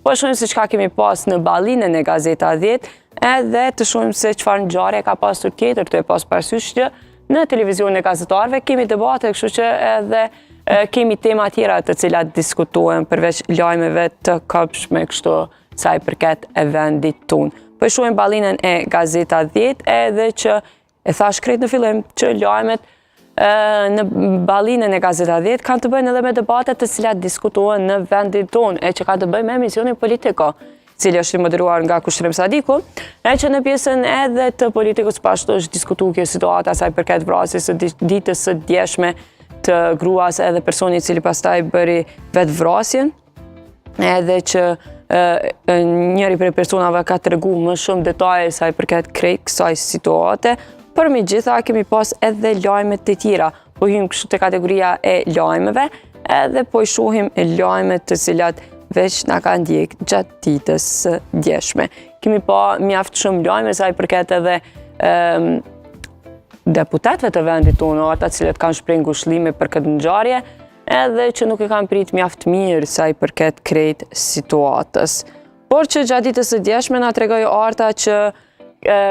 Po shohim se çka kemi pas në ballinën e Gazeta 10, edhe të shohim se çfarë ngjarje ka pasur tjetër tu e pas parasysh që në televizionin e gazetarëve kemi debate, kështu që edhe kemi tema tjera të cilat diskutohen përveç lajmeve të kobshme kështu sa i përket e vendit tonë. Po e shohim ballinën e Gazeta 10 edhe që E thash krejt në fillim që lajmet në ballinën e Gazeta 10 kanë të bëjnë edhe me debatet të cilat diskutohen në vendin tonë e që kanë të bëjnë me emisionin Politiko, cili është i moderuar nga Kushtrim Sadiku, e që në pjesën edhe të Politikos po ashtu është diskutu kjo situata sa i përket vrasjes së ditës së djeshme të gruas edhe personi i cili pastaj bëri vetëvrasjen. edhe që njëri prej personave ka tregu më shumë detaje sa i përket krejt kësaj situate, por megjithatë kemi pas edhe lajme të tjera. Po hyjmë kështu te kategoria e lajmeve, edhe po i shohim lajmet të cilat veç na ka ndjek gjatë ditës së djeshme. Kemi pa mjaft shumë lajme sa i përket edhe deputetëve të vendit tonë, ata të cilët kanë shpreh ngushëllime për këtë ngjarje, edhe që nuk e kanë prit mjaft mirë sa i përket krejt situatës. Por që gjatë ditës së djeshme na tregoi Arta që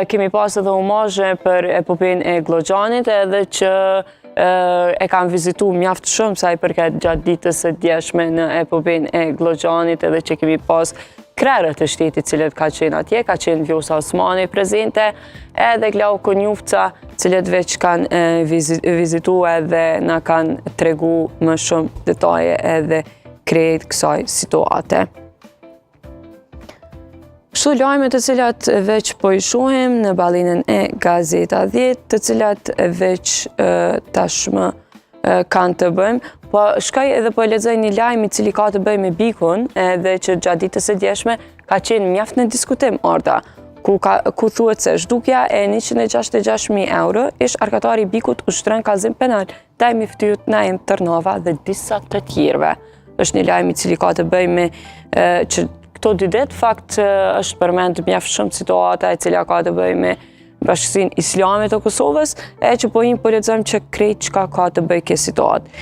kemi pas edhe homazhe për epopenë e Gllogjanit edhe që e kanë vizitu mjaft shumë sa i përket gjatë ditës së djeshme në epopenë e Gllogjanit edhe që kemi pas krerët e shtetit cilët ka qenë atje, ka qenë Vjosa Osmani prezente, edhe Glauk Konjufca, cilët veç kanë vizitu edhe na kanë tregu më shumë detaje edhe krejt kësaj situate. Kështu lajme të cilat veç po i shohim në ballinën e Gazeta 10, të cilat veç tashmë kanë të bëjmë. Po shkoj edhe po e lexoj një lajm i cili ka të bëjë me BIK-un, edhe që gjatë ditës së djeshme ka qenë mjaft në diskutim Arta, ku ka ku thuhet se zhdukja e 166.000 euro ish arkatari i BIK-ut ushtron kallëzim penal ndaj myftiut Naim Tërnava dhe disa të tjerëve. Është një lajm i cili ka të bëjë me e, që këto dy ditë fakt është përmend mjaft shumë situata e cila ka të bëjë me Bashkësinë Islame të Kosovës, e që po im po lexojmë që krejt çka ka të bëjë kjo situatë.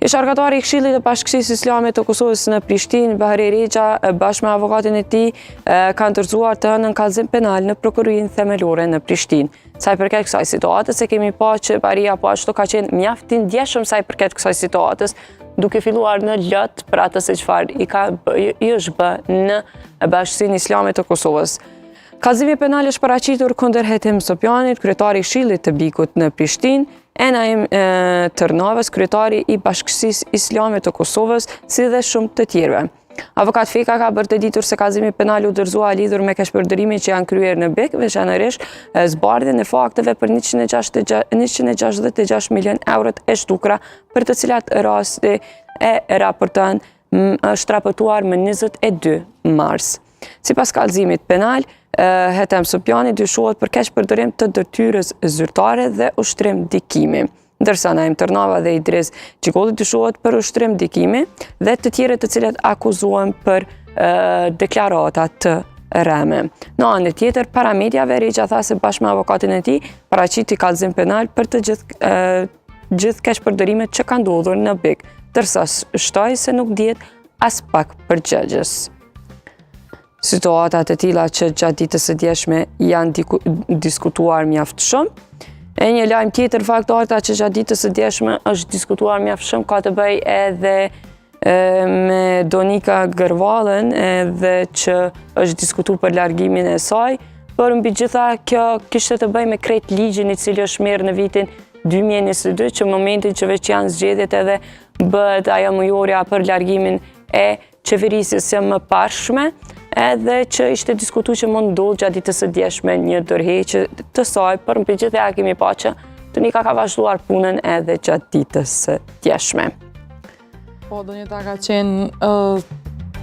Ish arkatari i Këshillit të Bashkësisë Islame të Kosovës në Prishtinë, Bahri Rexha, bashkë me avokatin e tij, kanë dorëzuar të hënën kallëzim penal në Prokurorinë Themelore në Prishtinë. Sa i përket kësaj situatës, e kemi pa që Bahria po ashtu ka qenë mjaft i ndjeshëm sa i përket kësaj situatës, duke filluar në lot për atë se çfarë i ka i është bë në Bashkësinë Islame të Kosovës. Kallëzimi penal është paraqitur kundër Hetem Sopjanit, kryetari i Këshillit të BIK-ut në Prishtinë, e Naim Tërnavës, kryetari i Bashkësisë Islame të Kosovës, si dhe shumë të tjerëve. Avokat Feka ka bërë të ditur se kallëzimi penal u dorëzua lidhur me keqpërdorimin që janë kryer në BIK, veçanërisht zbardhjen e fakteve për 166 milion eurot e zhdukura, për të cilat rasti e raporton është raportuar më 22 mars. Sipas kallëzimit penal, Hetem Sopjani dyshohet për keqpërdorim të detyrës zyrtare dhe ushtrim ndikimi. Ndërsa Naim Tërnava dhe Idriz Gjikolli dyshohet për ushtrim ndikimi dhe të tjerët të cilët akuzohen për deklarata të rreme. Në anën tjetër, para mediave, Rexha tha se bashkë me avokatin e tij, paraqiti kallëzim penal për të gjithë gjithë keqpërdorimet që kanë ndodhur në BIK, ndërsa shtoi se nuk ndihet aspak përgjegjës. Situata të tilla që gjatë ditës së djeshme janë diskutuar mjaft shumë. E një lajm tjetër fakt Arta që gjatë ditës së djeshme është diskutuar mjaft shumë ka të bëjë edhe me Donika Gërvallën edhe që është diskutu për largimin e saj, por mbi gjitha kjo kishte të bëjë me krejt ligjin i cili është marrë në vitin 2022 që momentin që veç janë zgjedhjet edhe bëhet ajo mujorja për largimin e qeverisjes së mëparshme, edhe që ishte diskutu që mund ndodhë gjatë ditës së djeshme një dorëheqje të saj, por mbi gjitha kemi pa që Donika ka vazhduar punën edhe gjatë ditës së djeshme. Po, Donjeta ka qenë uh,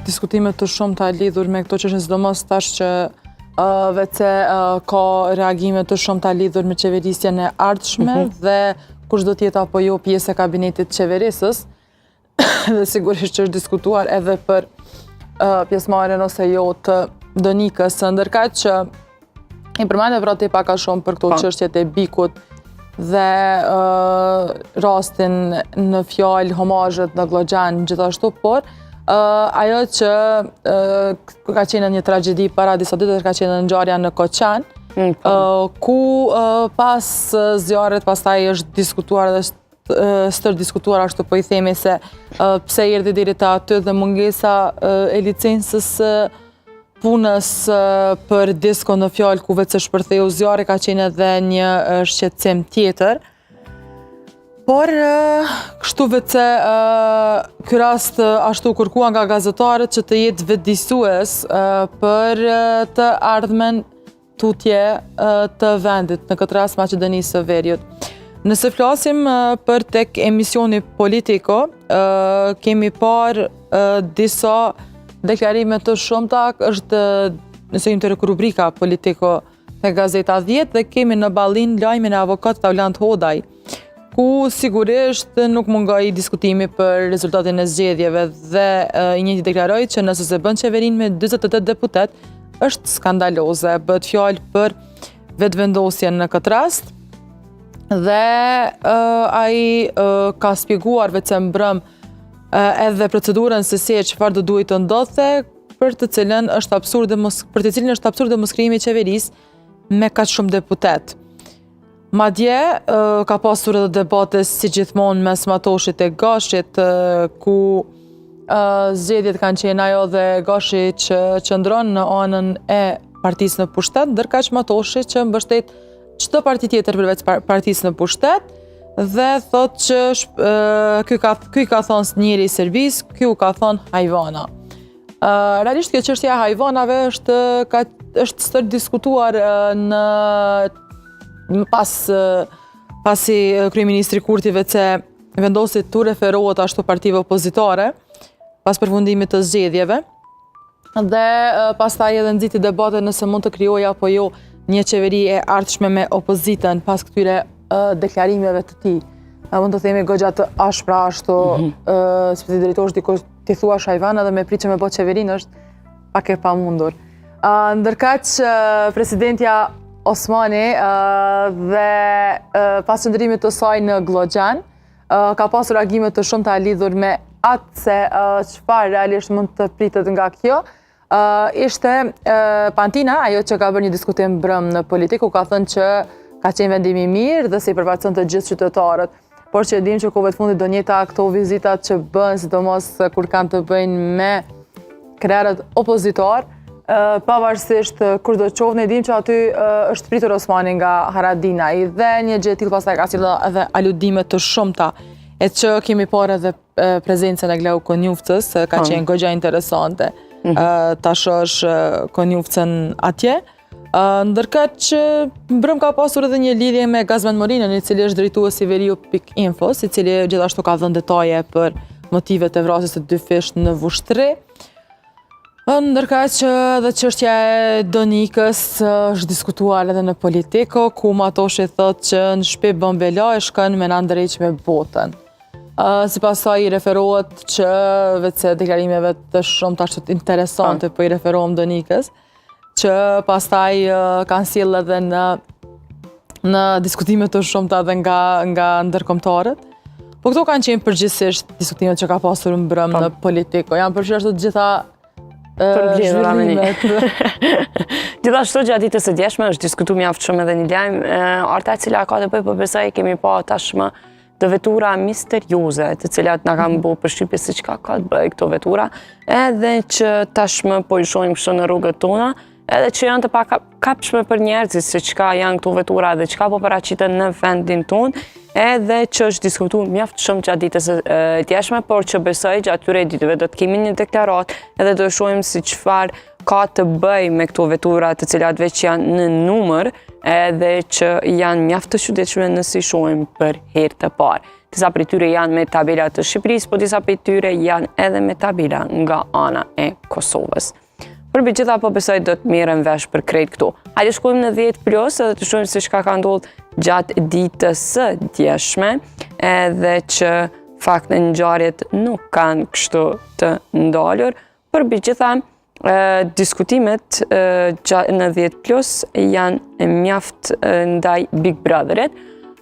diskutime të shumta lidhur me këto çështje, sidomos tash që uh, veçse uh, ka reagime të shumta lidhur me qeverisjen e ardhshme mm -hmm. dhe kush do të jetë apo jo pjesë e kabinetit qeverisës. dhe sigurisht që është diskutuar edhe për uh, pjesëmarrjen ose jo të Donikës, ndërkaq që i përmende pra ti pak a shumë për këto po. çështjet e BIK-ut dhe uh, rastin në fjalë homazhet në Gllogjan gjithashtu, por Ajo që ka qenë një tragjedi para disa ditësh ka qenë ngjarja në Koçan, mm, po. ku pas zjarrit pastaj është diskutuar dhe stër diskutuar ashtu po i themi se pse erdhi deri te aty dhe mungesa e licencës punës për disko në fjalë ku veç se shpërtheu zjarri ka qenë edhe një shqetësim tjetër. Por, kështu veç se ky rast ashtu u kërkua nga gazetarët që të jetë vetëdijësues për të ardhmen tutje të vendit, në këtë rast Maqedonisë së Veriut. Nëse flasim për tek emisioni Politiko, kemi parë disa deklarime të shumta, është nëse jemi te rubrika Politiko Te Gazeta 10 dhe kemi në ballinë lajmin e avokat Taulant Hodaj, ku sigurisht nuk mungoi diskutimi për rezultatin e zgjedhjeve dhe i njëjti deklaroi që nëse s'e bën qeverinë me 48 deputet, është skandaloze. Bëhet fjalë për vetëvendosjen në këtë rast dhe ai ka shpjeguar veç se mbrëm edhe procedurën se si e çfarë do duhej të ndodhte, për të cilën është absurde mos për të cilën është absurde moskrijimi i qeverisë me kaq shumë deputet. Madje ka pasur edhe debate si gjithmonë mes Matoshit e Gashit, ku zgjedhjet kanë qenë ajo dhe Gashi që qëndron në anën e partisë në pushtet, ndërkaq Matoshi që mbështet çdo parti tjetër përveç partisë në pushtet dhe thotë që ky ka ky ka thonë njeri i Serbisë, ky u ka thonë hajvana. Realisht kjo çështja e hajvanave është ka është stër diskutuar në pas pasi kryeministri Kurti veç se vendosi t'u referohet ashtu partive opozitare pas përfundimit të zgjedhjeve. Dhe pastaj edhe nxiti debate nëse mund të krijojë apo jo një qeveri e ardhshme me opozitën pas këtyre deklarimeve të tij. Mund të themi goxha të ashpra ashtu, mm -hmm. se t'i drejtohesh dikujt t'i thuash hajvan edhe me prit që me bo qeverinë është pak e pamundur. Ndërkaq, presidentja Osmani dhe pas qëndrimit të saj në Gllogjan, Ka pasur reagime të shumta lidhur me atë se çfarë realisht mund të pritet nga kjo. Ishte Pantina, ajo që ka bërë një diskutim mbrëm në Politiko, ka thënë që ka qenë vendim i mirë dhe se i përfaqëson të gjithë qytetarët. Por që e dim që kohëve të fundit do njëta këto vizitat që bëhen, sidomos kur kanë të bëjnë me krerët opozitar, pavarësisht kushdo qoftë, ne dim që aty është pritur Osmani nga Haradinaj dhe një gjë e tillë pastaj ka sjellë edhe aludime të shumta e që kemi parë edhe prezencën e Glauk Konjufcës, ka po. qenë goxha interesante mhm. ta shohësh Konjufcën atje. Ndërkaq mbrëm ka pasur edhe një lidhje me Gazmend Morinën, i cili është drejtues i Veriu.info, i cili gjithashtu ka dhënë detaje për motivet e vrasjes së dyfishtë në Vushtrri. Ndërkaq edhe çështja e Donikës është diskutuar edhe në Politiko, ku Matoshi thotë që në shpi bën bela e shkon me na ndreq me botën. Sipas saj i referohet që veç se deklarimeve të shumta ashtu interesante, po i referohem Donikës, që pastaj kanë sjellë edhe në në diskutime të shumta edhe nga nga ndërkombëtarët. Po këto kanë qenë përgjithsisht diskutimet që ka pasur mbrëm po. në Politiko. Janë përfshirë ashtu të gjitha zhvillimet. Gjithashtu gjatë ditës së djeshme është diskutu mjaft shumë edhe një lajm, Arta e cila ka të bëjë po besoj kemi pa tashmë do vetura misterioze, të cilat na kanë bo përshtypje se çka ka të bëjë këto vetura, edhe që tashmë po i shohim kështu në rrugët tona, edhe që janë të pakapshme për njerëzit se çka janë këto vetura dhe çka po paraqiten në vendin tonë, edhe që është diskutu mjaft shumë gjatë ditës së djeshme, por që besoj gjatë këtyre ditëve do të kemi një deklaratë edhe do të shohim se çfarë ka të bëjë me këto vetura të cilat veç janë në numër edhe që janë mjaft të çuditshme nëse i shohim për herë të parë. Disa prej tyre janë me tabela të Shqipërisë, po disa prej tyre janë edhe me tabela nga ana e Kosovës. Por mbi gjitha po besoj do të merren vesh për krejt këto. Hajde shkojmë në 10 plus edhe të shohim se çka ka ndodhur gjatë ditës së djeshme, edhe që fakt në ngjarjet nuk kanë kështu të ndalur, Por mbi gjitha, diskutimet në 10 plus janë mjaft ndaj Big Brotherit,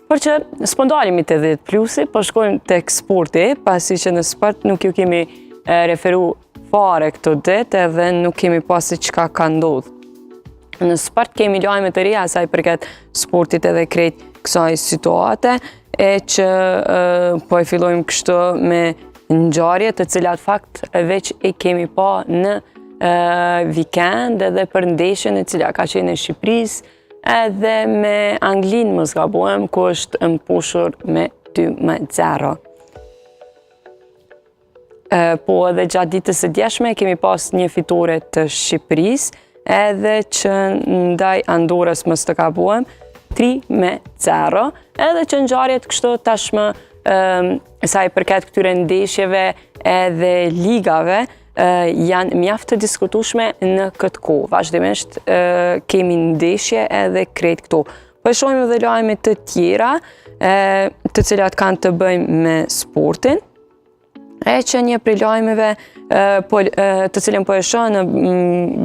por që s'po ndalemi te 10 plusi, po shkojmë tek sporti, pasi që në sport nuk ju kemi referu fare këto ditë edhe nuk kemi pa se çka ka ndodhë. Në sport kemi lajme të reja sa i përket sportit edhe krejt kësaj situate e që po e fillojmë kështu me ngjarje të cilat fakt veç e kemi pa në vikend edhe për ndeshjen e cila ka qenë e Shqipërisë edhe me Anglinë mos gabohem ku është mposhtur me 2-0. Po edhe gjatë ditës së djeshme kemi pas një fitore të Shqipërisë, edhe që ndaj Andorës mos të gabohem, 3-0, edhe që ngjarjet kështu tashmë sa i përket këtyre ndeshjeve edhe ligave, janë mjaft të diskutueshme në këtë kohë. Vazhdimisht kemi ndeshje edhe krejt këto. Po e shohim edhe lajme të tjera, të cilat kanë të bëjnë me sportin. E që një prej lajmeve po, të cilën po e shoh në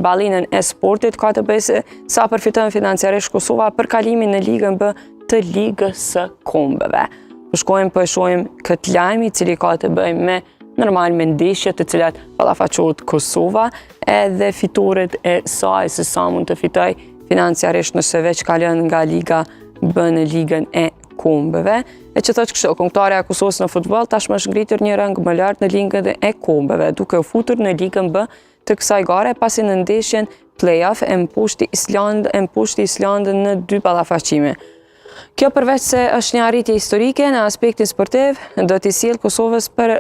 ballinën e sportit ka të bëjë se sa përfiton financiarisht Kosova për kalimin në Ligën B të Ligës së Kombeve. Po shkojmë po e shohim këtë lajm i cili ka të bëjë me normal me ndeshjet të cilat ballafaqohet Kosova edhe fitoret e saj se sa mund të fitoj financiarisht nëse veç kalon nga Liga B në Ligën e Kombeve. E që thotë kështu, kombëtarja e Kosovës në futboll tashmë është ngritur një rang më lart në Ligën e Kombeve, duke u futur në Ligën B të kësaj gare pasi në ndeshjen play-off e mposhti Island, e mposhti Islandën në dy ballafaqime. Kjo përveç se është një arritje historike në aspektin sportiv, do t'i sjellë Kosovës për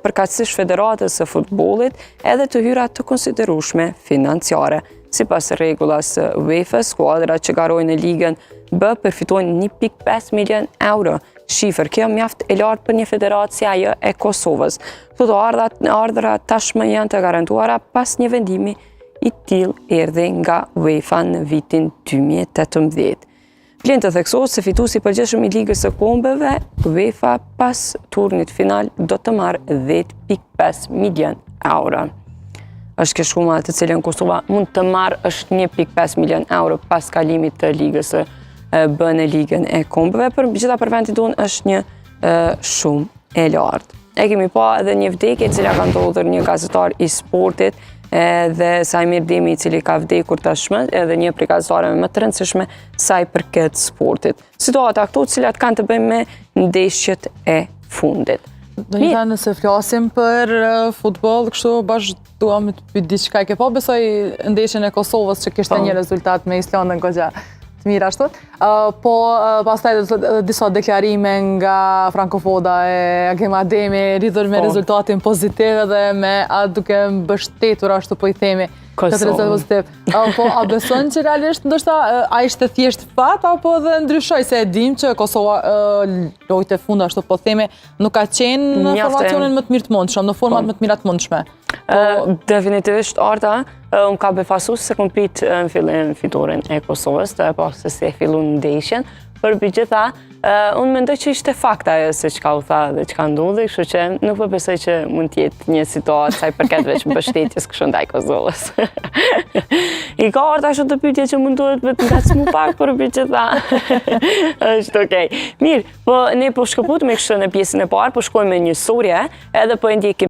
përkatësisht Federatës së Futbollit edhe të hyra të konsiderueshme financiare. Sipas rregullës së UEFA, skuadrat që garojnë në Ligën B përfitojnë 1.5 milion euro. Shifër kjo mjaft e lartë për një federatë si ajo e Kosovës. Këto të ardhura tashmë janë të garantuara pas një vendimi i tillë erdhi nga UEFA në vitin 2018. Vlen të theksohet se fituesi i përgjithshëm i Ligës së Kombeve, UEFA pas turnit final do të marrë 10.5 milion euro. Është kjo shuma të cilën Kosova mund të marrë është 1.5 milion euro pas kalimit të Ligës së B në Ligën e Kombeve, për gjitha për vendin tonë është një shumë e lartë. E kemi pa edhe një vdekje e cila ka ndodhur një gazetar i sportit edhe Sajmir Demi i cili ka vdekur tashmë edhe një prej gazetarëve më të rëndësishme sa i përket sportit. Situata këto të cilat kanë të bëjnë me ndeshjet e fundit. Do një nëse flasim për futboll, kështu bash dua me të pyet diçka. Ke po besoj ndeshjen e Kosovës që kishte po. një rezultat me Islandën goxha të mirë ashtu. Po pastaj edhe disa deklarime nga Franko Foda e Agim Ademi lidhur me po. rezultatin pozitiv edhe me a duke mbështetur ashtu po i themi këtë rezultat pozitiv. Po a beson që realisht ndoshta a ishte thjesht fat apo edhe ndryshoi se e dim që Kosova lojët e fundit ashtu po themi nuk ka qenë në formacionin më të mirë të mundshëm, në format po. më të mira të mundshme. Po definitivisht Arta, më ka befasu se kom prit në fillim fitoren e Kosovës, të e pa se si e fillu ndeshjen, për mbi gjitha, unë mendoj që ishte fakt ajo se çka u tha dhe çka ndodhi, kështu që nuk po besoj që mund të jetë një situatë sa i përket veç mbështetjes kështu ndaj Kosovës. I ka Arta ashtu të pyetje që mund duhet me të ngacmu pak, por mbi gjitha është okej. Mirë, po ne po shkëputemi kështu në pjesën e parë, po shkojmë me një sorje, edhe po e ndjekim.